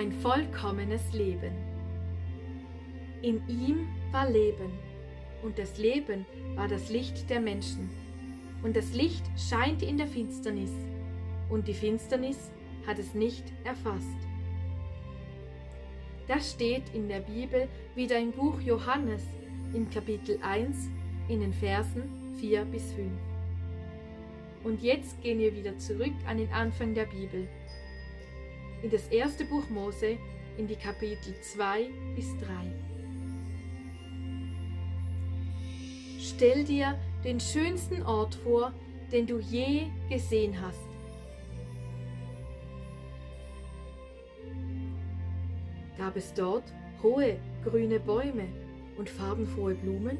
ein vollkommenes Leben. In ihm war Leben, und das Leben war das Licht der Menschen. Und das Licht scheint in der Finsternis, und die Finsternis hat es nicht erfasst. Das steht in der Bibel wieder im Buch Johannes in Kapitel 1 in den Versen 4 bis 5. Und jetzt gehen wir wieder zurück an den Anfang der Bibel, in das erste Buch Mose, in die Kapitel 2 bis 3. Stell dir den schönsten Ort vor, den du je gesehen hast. Gab es dort hohe, grüne Bäume und farbenfrohe Blumen?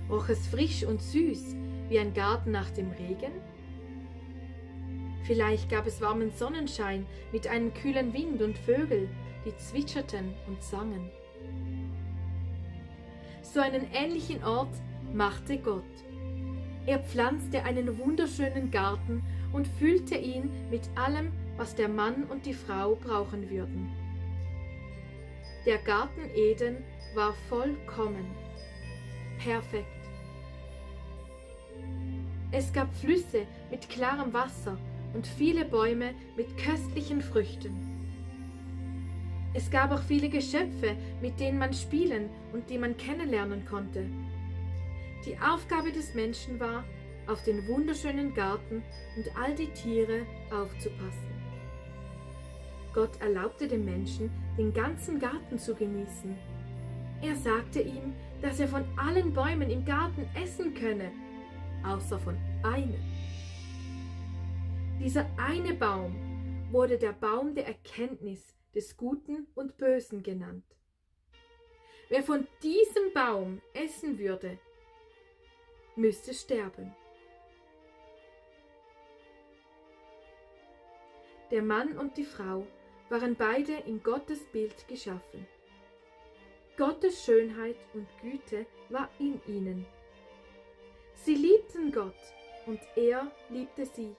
Roch es frisch und süß wie ein Garten nach dem Regen? Vielleicht gab es warmen Sonnenschein mit einem kühlen Wind und Vögel, die zwitscherten und sangen. So einen ähnlichen Ort machte Gott. Er pflanzte einen wunderschönen Garten und füllte ihn mit allem, was der Mann und die Frau brauchen würden. Der Garten Eden war vollkommen, perfekt. Es gab Flüsse mit klarem Wasser und viele Bäume mit köstlichen Früchten. Es gab auch viele Geschöpfe, mit denen man spielen und die man kennenlernen konnte. Die Aufgabe des Menschen war, auf den wunderschönen Garten und all die Tiere aufzupassen. Gott erlaubte dem Menschen, den ganzen Garten zu genießen. Er sagte ihm, dass er von allen Bäumen im Garten essen könne, außer von einem. Dieser eine Baum wurde der Baum der Erkenntnis des Guten und Bösen genannt. Wer von diesem Baum essen würde, müsste sterben. Der Mann und die Frau waren beide in Gottes Bild geschaffen. Gottes Schönheit und Güte war in ihnen. Sie liebten Gott und er liebte sie.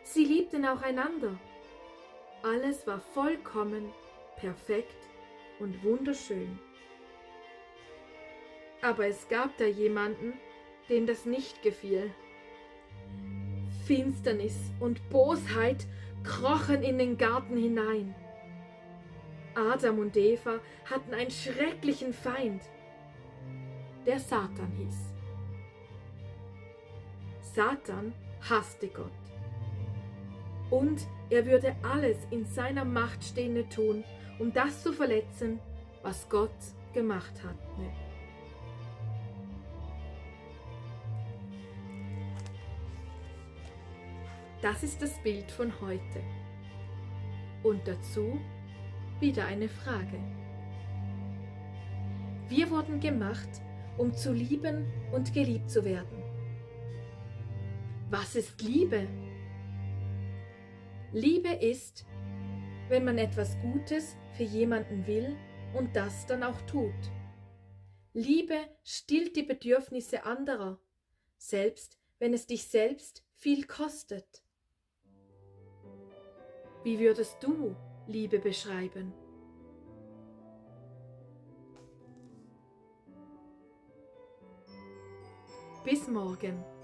Sie liebten auch einander. Alles war vollkommen, perfekt und wunderschön. Aber es gab da jemanden, dem das nicht gefiel. Finsternis und Bosheit krochen in den Garten hinein. Adam und Eva hatten einen schrecklichen Feind, der Satan hieß. Satan hasste Gott. Und er würde alles in seiner Macht Stehende tun, um das zu verletzen, was Gott gemacht hatte. Das ist das Bild von heute. Und dazu wieder eine Frage. Wir wurden gemacht, um zu lieben und geliebt zu werden. Was ist Liebe? Liebe ist, wenn man etwas Gutes für jemanden will und das dann auch tut. Liebe stillt die Bedürfnisse anderer, selbst wenn es dich selbst viel kostet. Wie würdest du Liebe beschreiben? Bis morgen.